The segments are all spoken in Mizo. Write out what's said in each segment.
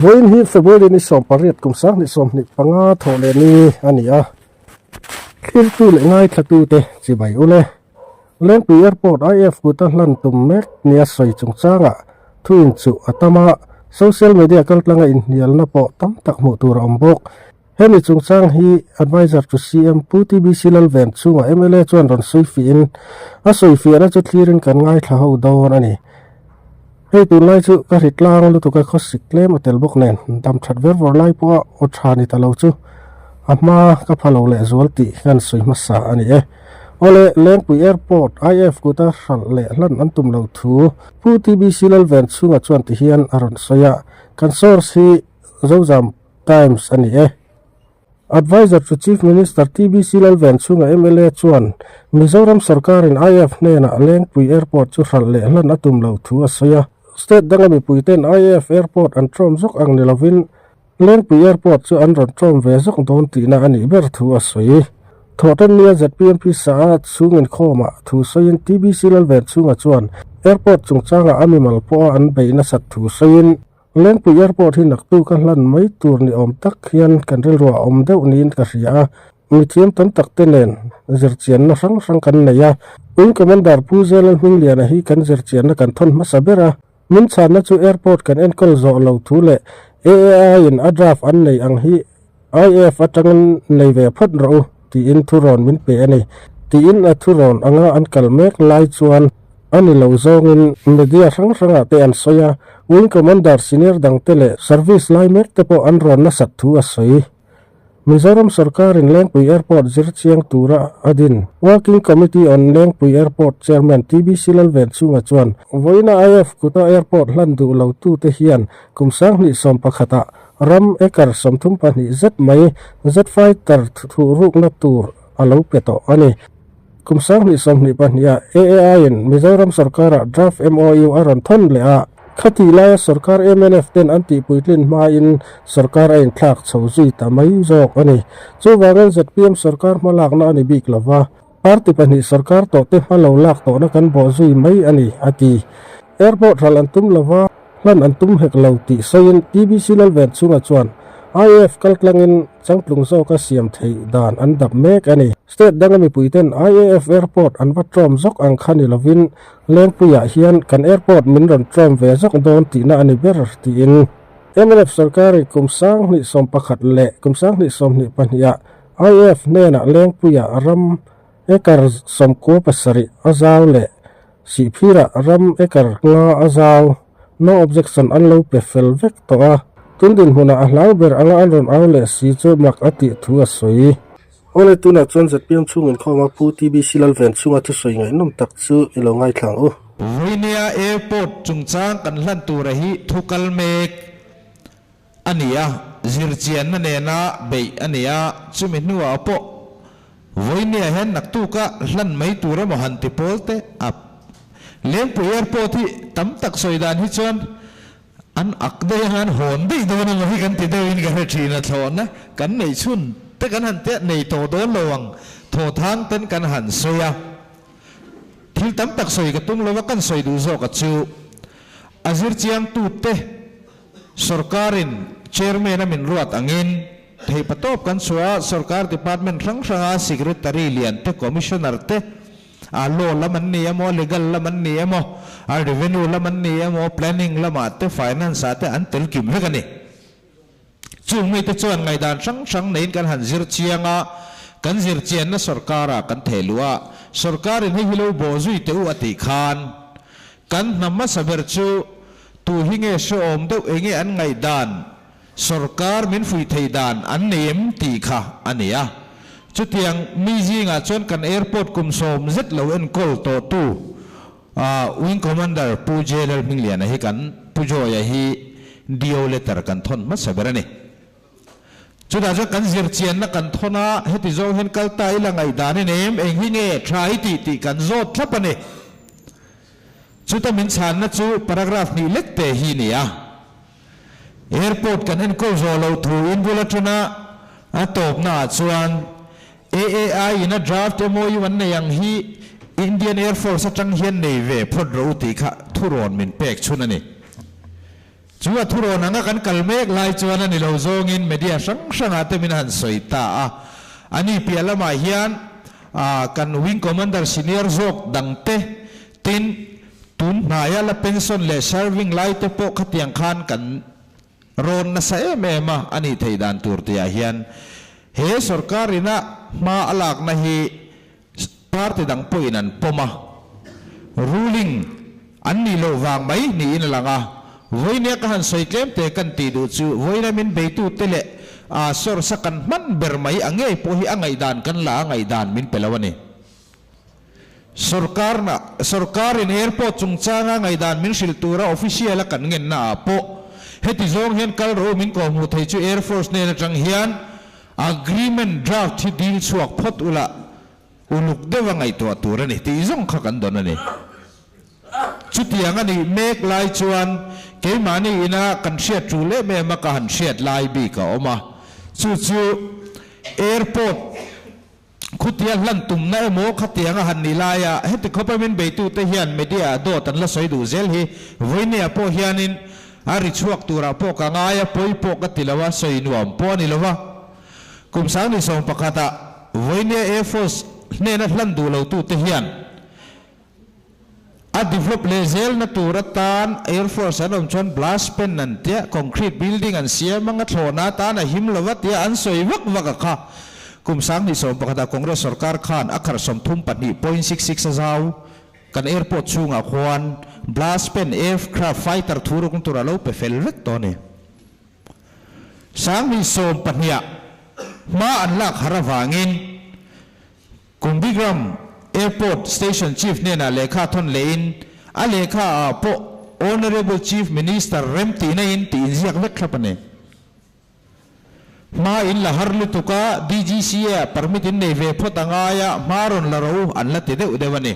Vawiin hi February ni 18 kum 2025 thawh leh ni a ni a, thlirtu leh ngaithlatute chibai u le. Lengpui Airport IF kuta hlan tum mek nia sawi chungchangah thu inchuh a tam a, social media kaltlanga inhnialna pawh tam tak hmuh tur a awm bawk. Hemi chungchang hi Adviser to CM Pu TBC Lalven chungah mla chuan rawn sawi fihin a sawi fiahna chu thlirin kan ngaithla ho dawn a ni. Hei tunlai chu ka hri tlang lutuk a khawsik tlem a tel bawk nen dam that ver vawr lai pawha aw tha ni ta lo chu a hma ka pha lo leh zual tih hian sawi hmasa a ni e. Awle, Lengpui Airport IF kuta hralh leh hlan an tum lo thu Pu TBC Lalven chhunga chuan ti hian a rawn sawi a, kan source hi Zozam Times a ni e. Adviser to Chief Minister TBC Lalvenchhunga mla chuan Mizoram sorkarin IF hnenah Lengpui Airport chu hralh leh hlan a tum lo thu a sawi a. State danga mipuiten IF Airport an ṭawm zawk ang ni lovin Lengpui Airport chu an rawn ṭawm ve zawk dawn tihna a nih ber thu a sawi. Thawhtannia ZPMP sa a chhung inkhawmah thu sawiin TBC Lalvenchhunga chuan Airport chungchangah a mimal pawha an beih nasat thu sawiin, Lengpui Airport hi naktuk a hlan mai tur ni awm tak hian kan rilru a awm deuh niin ka hria a, mithiam tam tak te nen zirchianna hrang hrang kan nei a. Wing Commander Pu Zelal Hmingliana hi kan zirchianna kan thawn hmasa ber a, min chhanna chu airport kan enkawl zawh lo thu leh AAI in a draft an nei ang hi IAF atangin nei ve phawt rawh u tiin thurawn min pe a ni. Tiin a thurawn anga an kal mek lai chuan a ni lo zawngin media hrang hrangah te an sawi a, Wing Commander senior dangte leh service lai mek te pawh an rawn nasat thu a sawi. Mizoram sorkarin Lengpui Airport zir chiang tura a din Working Committee on Lengpui Airport Chairman TBC Lalvenchhunga chuan vawiina IAF kuta airport hlan duh lo tute hian kum 2011 ah Ram acre 32 zet mai jet fighter thuhrukna tur a lo pe tawh a ni. Kum 2022 ah AAI in Mizoram sorkarah draft MOU a rawn thawn leh a, khatih laia sorkar mnf ten an tihpuitlin hmain sorkar a inthlak chho zui ta mai zawk a ni. Chuvangin zpm sorkar hmalakna a ni bik lova, party pahnih sorkar tawhte hma lo lak tawhna kan bawh zui mai a ni, a ti. Airport ral an tum lova. Hlan an tum hek lo tih sawiin TBC Lalven chhungah chuan IAF kaltlangin changtlung zawka siam theih dan an dap mek a ni. State danga mipuiten IAF Airport an va tlawm zawk ang kha ni lovin Lengpuiah hian kan airport min rawn tlawm ve zawk dawn tihna a ni ber tiin mnf sorkarin kum 2011 leh kum 2022 ah IAF hnenah Lengpuiah ram acre 97 a zau leh Sihphirah ram acre nga a zau, no objection an lo pe fel vek tawh a, tun dinhmunah a hlau ber anga an rawn au leh si chu mak a tih thu a sawi. Awle tunah chuan zpm chhung inkhawma Pu TBC Lalven chhunga thusawi ngaihnawm tak chu i lo ngaithla ang u. Vawinia Airport chungchang kan hlan tura hi thu kal mek a ni a, zirchianna nena beih a ni a, chumi hnuah pawh Vawinia hian naktuka hlan mai tur emaw han ti pawl te a Lengpui Airport hi tam tak sawi dan hi chuan an ak daih anga an hawn daih dawn emaw hi kan ti deuhin ka hre thin a, thlawhna kan neih chhun te kan han tia nei tawh dawn lo ang thawthang ten kan han sawi a, thil tam tak sawi ka tum lo a kan sawi duh zawk a chu a zirchiangtu te Sorkarin Chairman a min ruat angin theihpatawp kan chhuah a, sorkar department hrang hranga Secretary lian te, Commissioner te, a law lam an ni emaw, legal lam an ni emaw, a revenue lam an ni emaw, planning lamah te, finance ah te an tel kim vek a ni. Chung mite chuan ngaihdan hrang hrang neiin kan han zir chiang a, kan zir chianna sorkarah kan theh luh a, sorkarin hei hi lo bawh zui teh u a tih khan kan hna hmasa ber chu Tu hi nge hrehawm deuh enge an ngaih dan, sorkar min fuih theih dan an nei em tih kha a ni a. Chutiang mi zingah chuan kan airport kum sawm zet lo enkawl tawhtu Wing Commander Pu JLL Hmingliana hi kan Pu Joy-a hi DO letter kan thawn hmasa ber a ni. Chutah chuan kan zirchianna kan thawn a, heti zawng hian kal ta ila ngaihdan i nei em, eng hi nge tha i tih tih kan zawt thlap a ni. Chuta min chhanna chu paragraph hnih lek te hi ni a. Airport kan enkawl zawh loh thu in bul atana a tawpna ah chuan AAI in a draft MOU an nei ang hi Indian Air Force atang hian nei ve phawt rawh u tih kha thurawn min pek chhun a ni. Chu a thurawn anga kan kal mek lai chuan a ni lo zawngin media hrang hrangah te min han sawi ta a. A ni piah lamah hian kan Wing Commander senior zawk dangte tin tun hnaia la pension leh serving lai te pawh khatiang khan kan rawn nasa em em a, a nih theih dan tur tihah hian he sorkar ina hma a lakna hi party dang pawhin an pawm a, ruling an nih loh vang mai niin a lang a. Vawinia ka han sawi tlem te kan tih duh chu vawiina min beitute leh a source a kan hman ber mai a ngei pawh hi a ngaihdan kan la a ngaihdan min pe lo a ni. Sorkarna, Sorkarin airport chungchanga ngaihdan min hrilh tura official a kan ngenna ah pawh heti zawng hian kal rawh u min kawhhmuh thei chu Air Force hnen atang hian agreement draft hi dil chhuak phawt ula uluk deuha ngaihtuah tur a ni tih zawng kha kan dawn a ni. Chutiang a nih mek lai chuan keimahni ina kan hriat tul em em a ka han hriat lai bik a awm a, chu chu airport Khutia hlan tumna emaw khatiang a han ni laia heti khawpa min beitute hian media ah dawt an la sawi duh zel hi vawinia pawh hianin a ri chhuak turah pawh ka ngai a, pawi pawh ka ti lo a, sawi nuam pawh a ni lo va. Kum 2011 ah vawinia Air Force hnena hlan duh lotute hian A develop leh zelna tur atan Air Force an awm chuan blast pen an tia, concrete building an siam anga thlawhna atan a him lo va tia an sawi vak vak a kha. Kum 2011 ah Congress sorkar khan a khar 32.66 a zau. Kan airport chhungah khuan blast pen aircraft fighter thu rukna tur a lo pe fel vek tawh a ni. 2012 ah hma an lak har avangin Kumbigram Airport Station Chief hnenah lehkha thawn lehin a lehkha ah pawh Honourable Chief Minister rem tihna in tih inziak vek thlap a ni. Hma in la har lutuk a, DGCA ah permit in nei ve phawt a ngai a, hma rawn la ro an la ti deuh deuh a ni.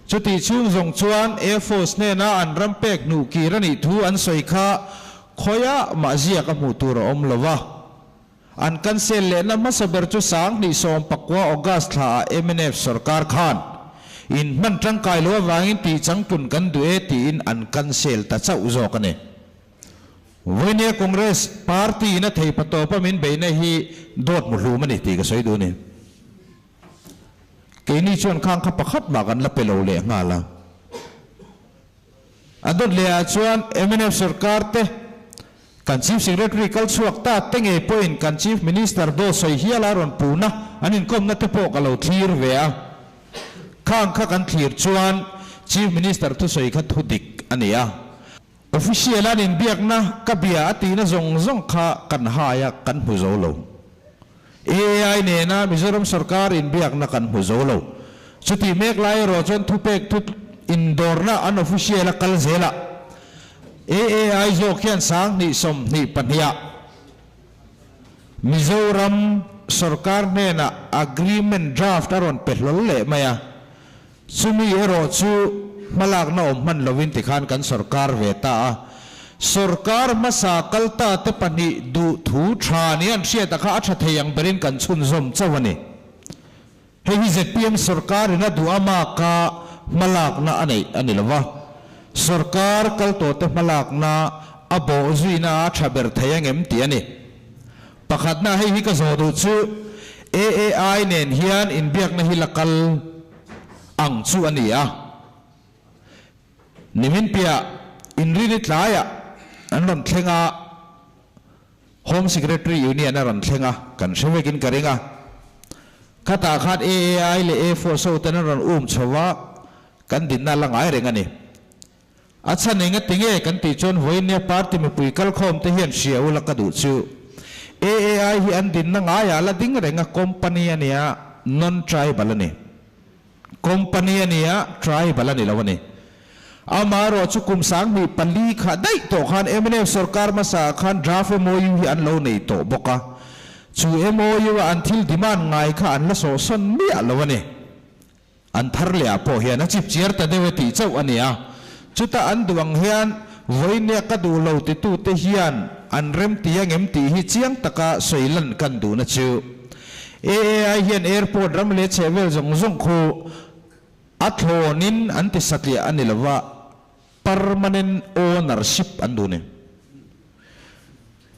Chutih chhung zawng chuan Air Force hnena an ram pek hnuh kir a nih thu an sawi kha khawiah mah ziak a hmuh tur a awm lo va. An cancel lehna hmasa ber chu 2019 August thla ah mnf sorkar khan in hman tangkai lo avangin tih changtlun kan duh e tiin an cancel ta chauh zawk a ni. Vawinia Congress party in a thei patawpa min beihna hi dawt mu hlum a ni tih ka sawi duh a ni. Keini chuan khang kha pakhat mah kan la pe lo leh nghal a. A dawt leh ah chuan mnf sorkar te Kan Chief Secretary kal chhuak ta te ngei pawhin kan Chief Minister daw sawi hial a rawn puna an inkawmna te pawh ka lo thlir ve a. Khang kha kan thlir chuan Chief Minister thusawi kha thu dik a ni a. Official an inbiakna ka bia a tihna zawng zawng kha kan hai a, kan hmu zo lo. AAI nena Mizoram sorkar inbiakna kan hmu zo lo. Chutih mek lai erawh chuan thupek thu indawrna an official a kal zel a. AAI zawk hian 2022 ah Mizoram sorkar hnenah agreement draft a rawn pe hlawl leh mai a. Chumi erawh chu hmalakna awm hman lovin tikhan kan sorkar ve ta a. Sorkar hmasa kal ta te pahnih duh thu tha ni an hriat a kha a tha thei ang berin kan chhunzawm chauh a ni. Hei hi zpm sorkarin a duh amaka hmalakna a neih a ni lo va, sorkar kal tawhte hmalakna a bawh zuina a tha ber thei angem tih a ni. Pakhatna hei hi ka zawh duh chu AAI nen hian inbiakna hi la kal ang chu a ni a. Nimin piah inrini tlaiah an rawn thleng a. Home Secretary Union a rawn thleng a, kan hre vekin ka ring a. Khatah khan AAI leh Air Force ho ten an rawn um chho va, kan dinna a la ngai reng a ni. A chhan eng a ti nge kan tih chuan vawinia party mipui kalkhawm te hian hria ula ka duh chu. AAI hi an dinna ngaiah la ding reng a, company a nia, non-tribal a ni. Company a nia, tribal a ni lo a ni. Amaherawh chu kum 2004 kha daih tawh khan mnf sorkar hmasa ah khan draft MOU hi an lo nei tawh bawk a. Chu MOU a an thil demand ngai kha an la sawhsawn miah lo a ni. An thar leh ah pawh hian a chip chiar ta deuh e tih chauh a ni a. Chuta an duh ang hian vawinia ka duh lo titute hian an remti angem tih hi chiang taka sawi lan kan duhna chu. AAI hian airport ram leh chhehvel zawng zawng khu a thlawnin an ti satliah a ni lo va. Permanent ownership an duh ni.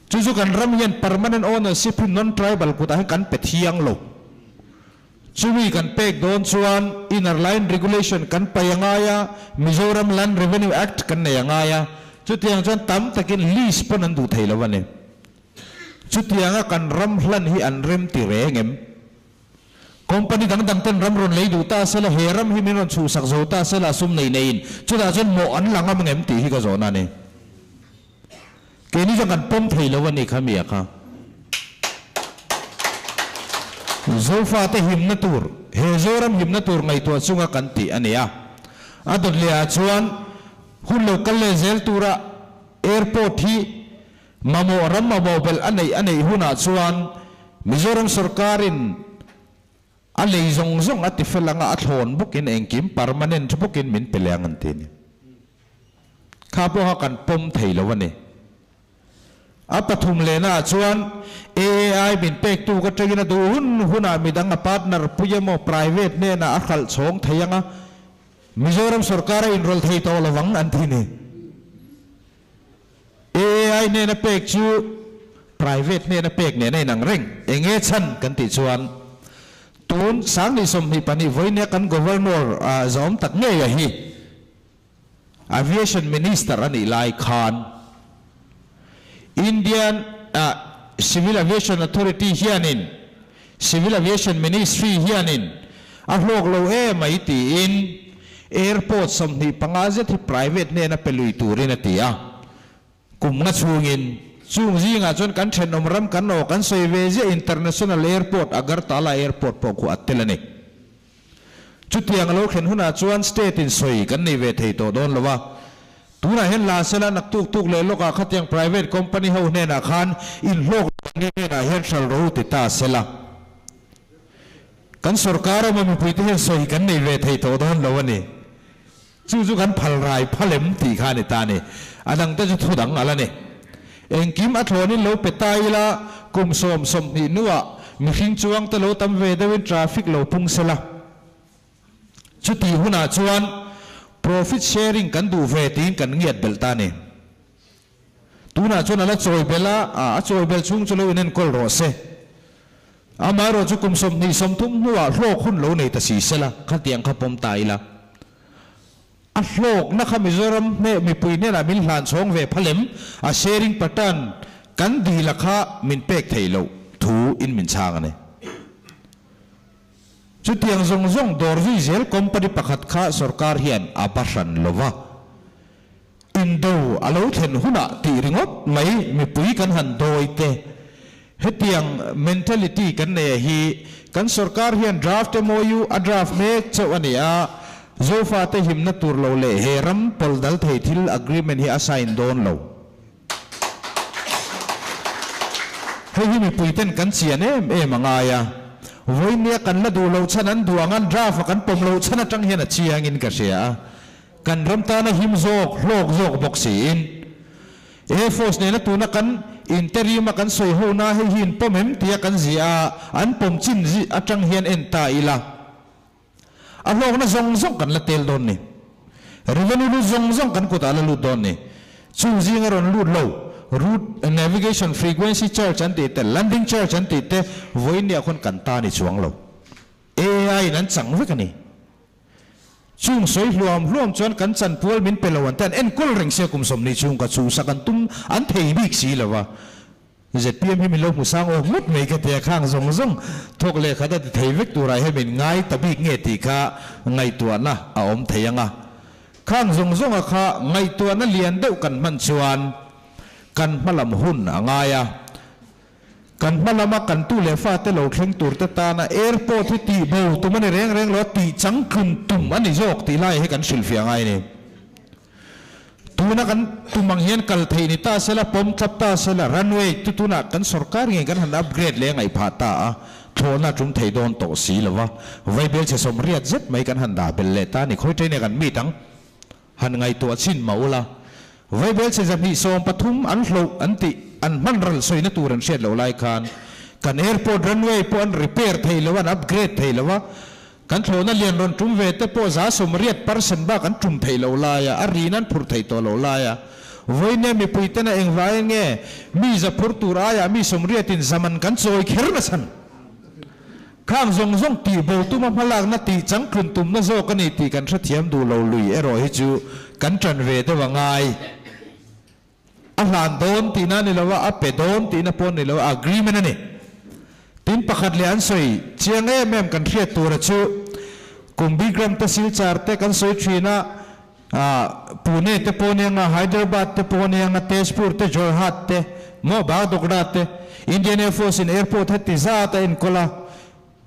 Chu chu kan ram hian permanent ownership hi non-tribal kutah hian kan pe thiang lo. Chumi kan pek dawn chuan Inner Line Regulation kan pai a ngai a, Mizoram Land Revenue Act kan nei a ngai a, chutiang chuan tam takin lease pawn an duh thei lo a ni. Chutianga kan ram hlan hi an rem ti reng em? Company dang dang ten ram rawn lei duh ta sela, he ram hi min rawn chhuhsak zo ta sela sum nei neiin chutah chuan mawh an la ngam ngem tih hi ka zawhna a ni. Keini chuan kan pawm thei lo a ni kha mi a kha. Zofate himna tur, he Zoram himna tur ngaihtuah chunga kan tih a ni a. A dawt leh ah chuan hun lo kal leh zel tura airport hi Mamawh ram mamawh belh a neih a neih hunah chuan Mizoram sorkarin a lei zawng zawng a tifel anga a thlawn bawkin engkim permanent bawkin min pe leh ang an ti a ni. Kha pawha kan pawm thei lo a ni. A pathum lehnaah chuan AAI min pektu ka tangin a duh hun hunah midang a partner pui emaw private hnenah a hralh chhawng thei anga Mizoram sorkar a inrawlh thei tawh lo ang an ti a ni. AAI hnena pek chu private hnena pek nen a inang reng. Eng nge chhan kan tih chuan tun Sangni 22 vawinia kan Governor zawm tak ngei a hi Aviation Minister a nih lai khan Indian Civil Aviation Authority hianin Civil Aviation Ministry hianin a hlawk lo emai tiin Airport 25 zet hi private hnena pe lui turin a ti a. Kum nga chhungin chung zingah chuan kan thenawm ram kan aw kan sawi ve ziah International Airport Agartala Airport pawh khu a tel a ni. Chutiang a lo thlen hunah chuan state in sawi kan nei ve thei tawh dawn lo a. Tunah hian la sela naktuk tuk leh lawkah khatiang private company ho hnenah khan inhlawk lo ang nge hnenah hian hral ro ti ta sela. Kan sorkar emaw mipuite hian sawi kan nei ve thei tawh dawn lo a ni. Chu chu kan phal rai phal em tih kha a ni ta a ni. A dangte chu thu dang al a ni. Engkim a thlawnin lo pe ta ila kum sawm 20 hnuah mihring chuangte lo tam ve deuhin traffic lo pung sela. Chutih hunah chuan profit sharing kan duh ve tiin kan ngiat belh ta a ni. Tunah chuan a la chawi belh a, a chawi belh chhung chu lo inenkawl rawh se. Amaherawh chu kum 20 30 hnuah hlawk hun lo nei ta si sela, khatiang kha pawm ta ila. A hlawkna kha Mizoram hneh mipui hnenah min hlan chhawng ve phalem, a sharing pattern kan dila kha min pek theih loh thu in min chhang a ni. Chutiang zawng zawng dawr zui zel company pakhat kha sorkar hian a ba hran lo va, indo a lo thlen hunah tih ringawt mai mipui kan han dawi te. Hetiang mentality kan nei a hi kan sorkar hian draft MOU a draft mek chauh a ni a, Zofate himna tur lo leh he ram pawl dal thei thil agreement hi a sign dawn lo. Hei hi mipuiten kan chian em em a ngai a, vawinia kan la duh loh chhan an duh ang an draft a kan pawm loh chhan atang hian a chiangin ka hria a, kan ram tana him zawk, hlawk zawk bawk siin. Air Force nena tuna kan interim a kan sawi ho na hei hi in pawm em tia kan ziah a, an pawm chin atang hian en ta ila. A hlawkna zawng zawng kan la tel dawn ni. Revenue lut zawng zawng kan kutah la lut dawn ni. Chung zinga rawn lut lo, route navigation frequency charge an tih te, landing charge an tih te vawiin khawn kan ta ni chuang lo. AI in an chang vek a ni. Chung sawi hluam hluam chuan kan chanpual min pe lo an te an enkawl reng sia kum 20 chhung ka chhuhsak an tum an thei bik si lo va. ZPM hi min lo hmu sang awk ngawt mai ka ti a, khang zawng zawng thawk leh khat a ti thei vek turah hian min ngai ta bik nge tih kha ngaihtuahna a awm thei ang a. Khang zawng zawnga kha ngaihtuahna lian deuh kan hman chuan kan hmalam hun a ngai a. Kan hmalama kan tu leh fate lo thleng turte tana airport hi tih bo tum a ni reng reng lo a, tih changtlun tum a ni zawk tih lai hi kan hrilhfiah ngai a ni. Tuna kan tum ang hian kal theih ni ta sela, pawm tlap ta sela, runway chu tunah kan sorkar ngei kan han upgrade leh a ngaih phah ta a, thlawhna a tum thei dawn tawh si lo va, vaibel chhe 80 zet mai kan han dah belh leh ta a ni. Khawi train-a kan meet ang han ngaihtuah chhin mah ula, vaibel chhe 130 an hloh an tih an hman ral sawina tur an hriat loh lai khan kan airport runway pawh an repair thei lo a, an upgrade thei lo a. Kan thlawhna lian rawn tum ve te pawh 80% bak an tum theih loh laia, a rin an phurh theih tawh loh laia vawinia mipui tena engvaiin nge mi za phur tur aiah mi sawmriatin zaman kan chawi kher na chhan? Khang zawng zawng tih bo tuma hmalakna tih changtlun tumna zawk a ni tih kan hrethiam duh lo lui erawh hi chu kan ṭan ve deuh a ngai. A hlan dawn tihna a ni lo a, a pe dawn tihna pawh a ni lo a, agreement a ni. Tin pakhat leh an sawi chiang em em kan hriat tura chu Kumbhigram te Silchar te kan sawi thin a, Pune te pawh nia nga, Hyderabad te pawh nia nga, Tezpur te, Jorhat te, maw Bagdogra te, Indian Air Force in airport heti zat a enkawl a,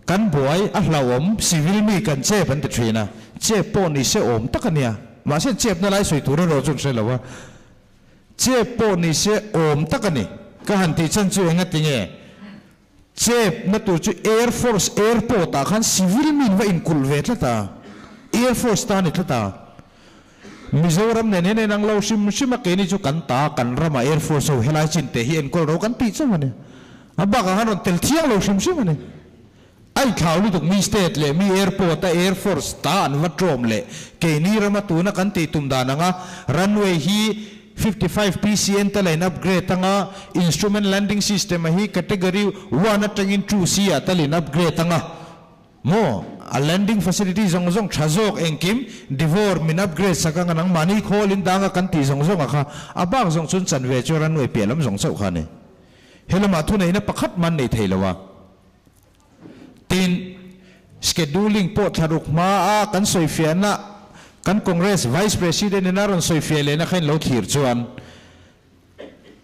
kan buai a hlauhawm, civil mi kan chep an ti thin a, chep pawh ni se awm tak a nia, mahse chepna lai sawi tur erawh chu an hre lo a, chep pawh ni se awm tak a ni, ka han tih chhan chu enga tinge? Chep na tur chu Air Force Airport ah khan civil min va inkulh ve tlat a, Air Force ta a ni tlat a. Mizoram nen hian en ang lo hrim hrim a, keini chu kan ta, kan rama Air Force ho helai chin te hi enkawl ro kan tih chauh a ni. A bakah khan rawn tel thiang lo hrim hrim a ni. A inthlau lutuk mi state leh mi airport a Air Force ta an va tlawm leh keini rama tuna kan tih tum dan anga runway hi 55 PCN te la in upgrade anga instrument landing system a hi category one atangin two C ah tal in upgrade anga maw a landing facility zawng zawng tha zawk engkim Devor min upgrade sak anga nangmahni khawl in danga kan tih zawng zawng a kha a bak zawng chun chanve chu runway piah lam zawng chauh kha a ni. He lamah thuneihna pakhat man nei thei lo a. Tin, scheduling pawh thlaruk hmaa kan sawifiahna kan Congress Vice President in a rawn sawifiah lehna kha in lo thlir chuan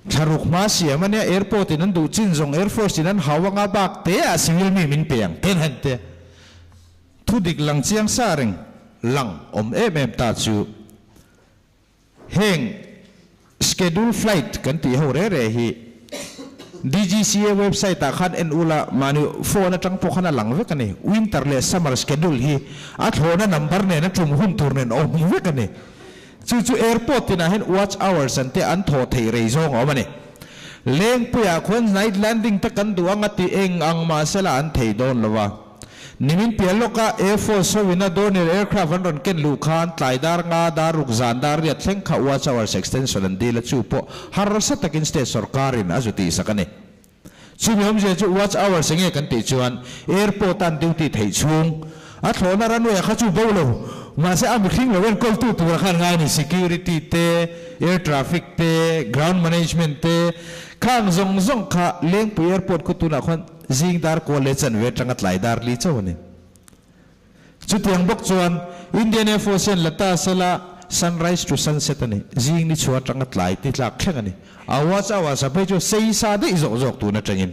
thlaruk hma siam a nia, airport in an duh chin zawng Air Force in an hau anga bak te ah civil mi min pe ang ten han te thu dik lang chiang sa reng lang awm em em ta chu. Heng schedule flight kan tih ho re re hi DGCA website ah khan en ula mahni phone atang pawh khan a lang vek a ni. Winter leh summer schedule hi a thlawhna number nen a tum hun tur nen awm vek a ni. Chu chu airport tinah hian watch hours an te an thawh theih rei zawng a awm a ni. Lengpuiah khuan night landing te kan duh anga tih eng ang mahsela an thei dawn lo a. Nimin piah lawka Air Force hoin a Dornier aircraft an rawn ken luh khan tlai dar nga dar ruk zan dar riat thleng kha watch hours extension an dil a, chu pawh harsa takin state sorkarin a zu tihsak a ni. Chumi awmzia chu watch hours enge kan tih chuan airport a an duty theih chhung a thlawhna runway a kha chu bo lo mahse a mihring lo enkawltu tura khan ngai a ni, security te, air traffic te, ground management te, khang zawng zawng kha Lengpui airport khu tunah khuan Zing dar kual leh chanve atanga tlai dar li chauh a ni. Chutiang bawk chuan Indian Air Force hian la ta sela sunrise to sunset a ni. Zing ni chhuah atanga tlai ti tlak thleng a ni. A watch hour sa phei chu sei sa daih zawk zawk tun atangin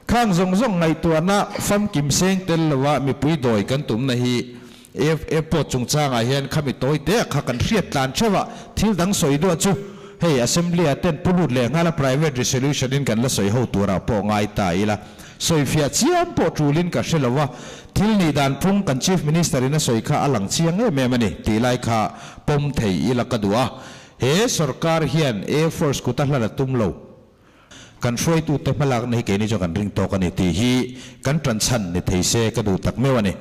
khang zawng zawng ngaihtuahna famkim seng tel lova mipui dawi kan tumna hi Airport chungchangah hian khami tawi te kha kan hriat tlan theuh a, thil dang sawi duah chu hei Assembly ah ten pu lut leh nghal a private resolution in kan la sawi ho turah pawh ngai ta ila, sawifiah chiam pawh tulin ka hre lo a, thil nih dan phung kan Chief Minister in a sawi kha a lang chiang em em a ni tih lai kha pawm thei ila ka duh a, he sorkar hian Air Force kut a hlan a tum lo. Kan hruaitute hmalakna hi keini chuan kan ring tawk a ni tih hi kan tanchhan ni thei se ka duh tak meuh a ni.